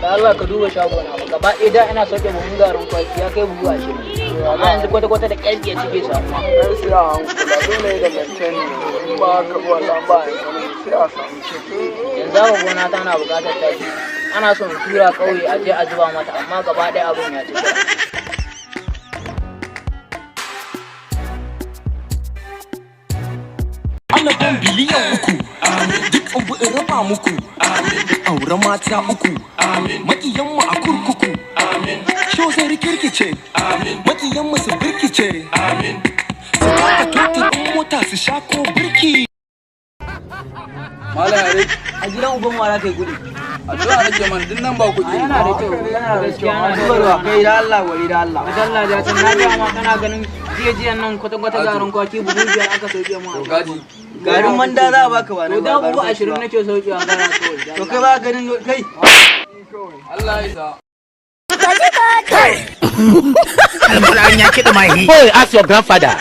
Da Allah ka duba shagona ba. Gaba ɗaya da ina sauke buhun garin kwaki ya kai buhu 20, amma yanzu kwata-kwata da ƙyar ke cike samuwa. Ai sai a hankula, dole da maintain, in ba haka ba wallahi ba a sai a samu ciki. Yanzu haka gona ta na buƙatar taki, ana son tura ƙauye a je a zuba mata, amma gaba ɗaya abin ya ci tura. Allah ban biliyan 3, duk abu in raba muku, aure mata uku, makiyanmu a kurkuku, show zai rikirkice, makiyanmu su birkice, su taka totur ɗin mota, su sha ko birki. Malam Yare. A gidan uban wa za ka yi gudu? Addu'a nake man, duk nan ba kuɗi. Yana da kyau, yana da gaskiya, yana da kyau. Kai da Allah, wari da Allah. Madalla da can na gaya ma, kana ganin jiya jiyan nan kwata-kwata garin kwaki buhu 5 aka sauke mu a To gaji. Garin manda za a baka ba To da buhu 20 nake saukewa kana kawai. To kai ba ganin kai. Allah ya isa. Alquran ya kiɗa mahi. Boy, ask your grandfather.